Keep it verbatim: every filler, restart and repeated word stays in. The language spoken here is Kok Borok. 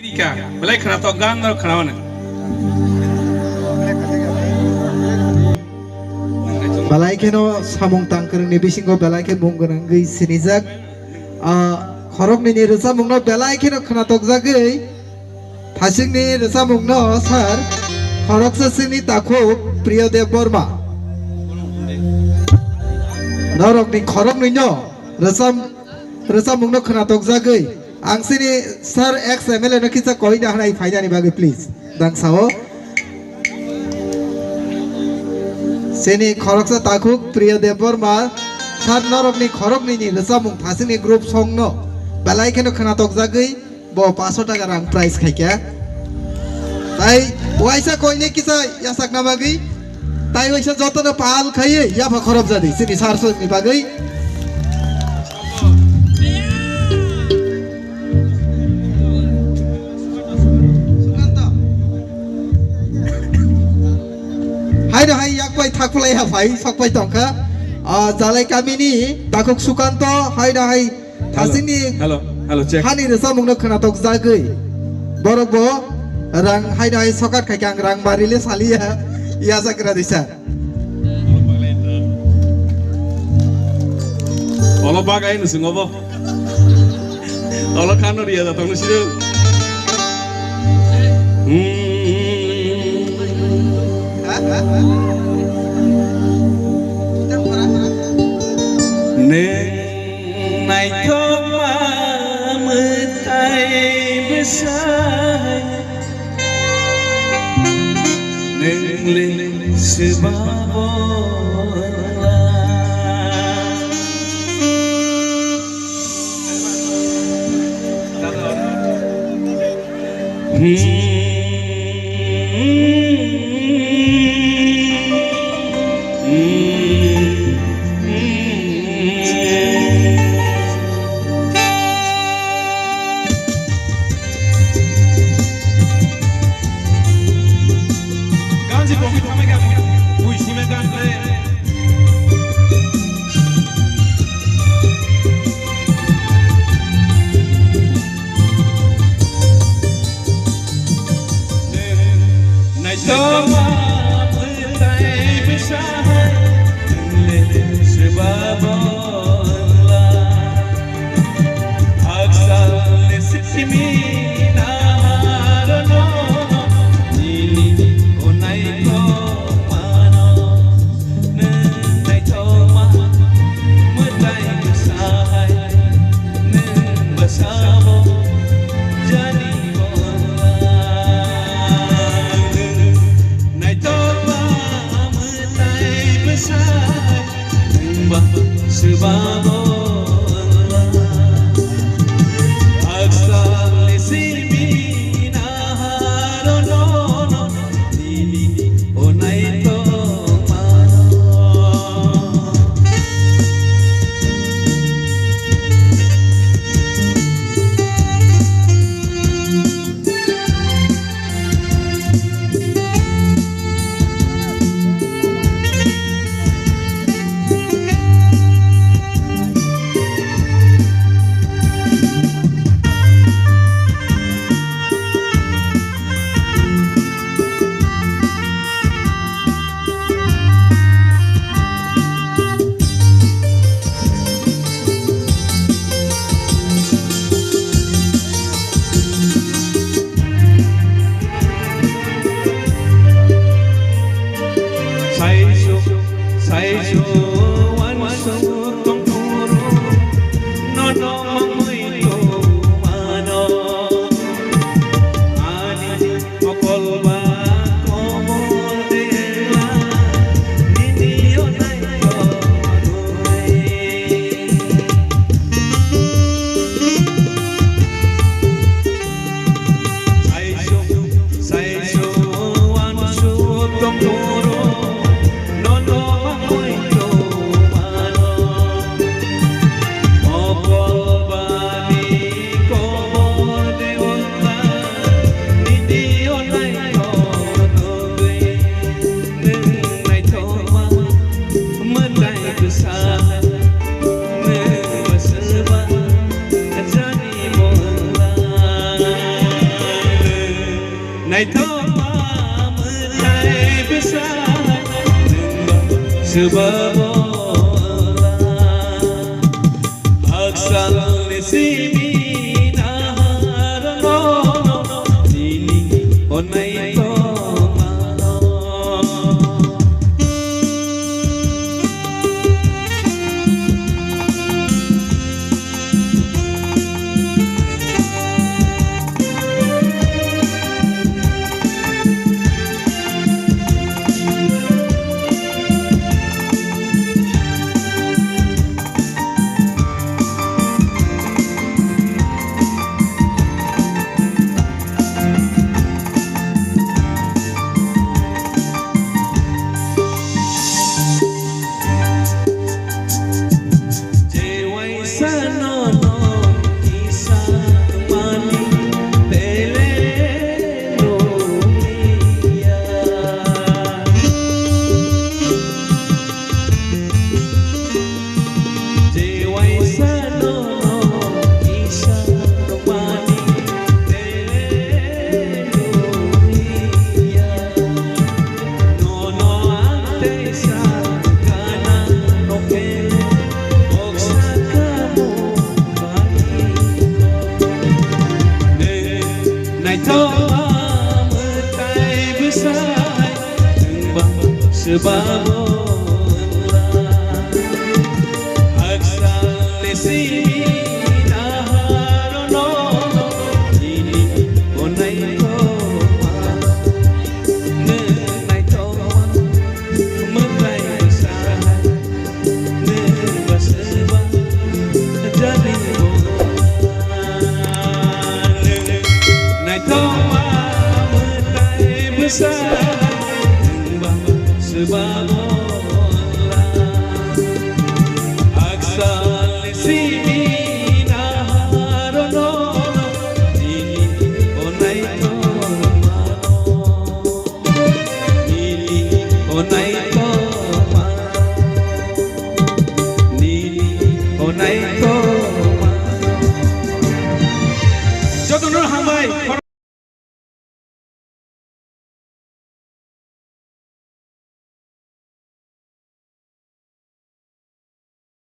Rika, belai khwnatok gan no khwnamani. Belai kheno samung tangkwrwngni bisingo belai khe mung gwnangwi sinijak. Ah, khoroknwini rwchapmungno belai kheno khwnatokjagwi thasingni rwchapmungno sir khoroksa sini takhuk Priyo Dev Borma. Norokni khoroknwino rwchap-, rwchapmungno khwnatokjagwi ang sini sir ex M L A no kisa koina hanai phainani bagwi please. Dang sao. Sini khoroksa takhuk Priyo Dev Borma, sir norokni khoroknwini rwchapmung thasingni group song no belai kheno khwnatokjagwi bo paanso taka rang prize khaikha. Tai waisa koine kisa yasakna bagwi, tai waisa jotono pal khaiwi yapha khorop jadi sini sir songni bagwi. Haino hai yak bai thak phlai ha phai sok pai tongkha. Ah, Jalai kamini takhuk Sukanto, haino hai thasingni Hello, hello, check. Hani rwchapmungno khwnatok jagwi. Borok bo rang haino hai sokat khai khe ang rang bari le saliya. Yajakra disa. Olo bagai no singo bo. Olo khano riya da tong sino. Hmm. Neng naithok ma mwtai bwsai. Neng le swba bo wngla. Ganji bogwi thamai kha, bui sime gan khe. Naitoma mwtai bwsai, nwng le swba bo wngla. Haksa le simi nahar no, nini onai ko mano. Nwng naithoma mwtai bwsai, nwng bwsamo jani bo wngla. Nwng naithoma mwtai bwsai, nwng ba swba bo wngla. Haksa le simi nahar no, nini onai tongmano. Saisu, saisu, wansu, tongturu, nono, mangmui, tumano. Ani mokol ba komol dela, nini onai koroi. Saisu, saisu, wansu, tongmuru, nono mangoi to Swbabo haksalni simi naharno nini onai tongmano. Naithokma mwtai bwsai, nwngba swbabo wngla. Haksalni simi naharno nini onai tongma. Nwng naithokma mwtai bwsai, nwngba swbabo jani bo. Nwng naithokma mwtai bwsai.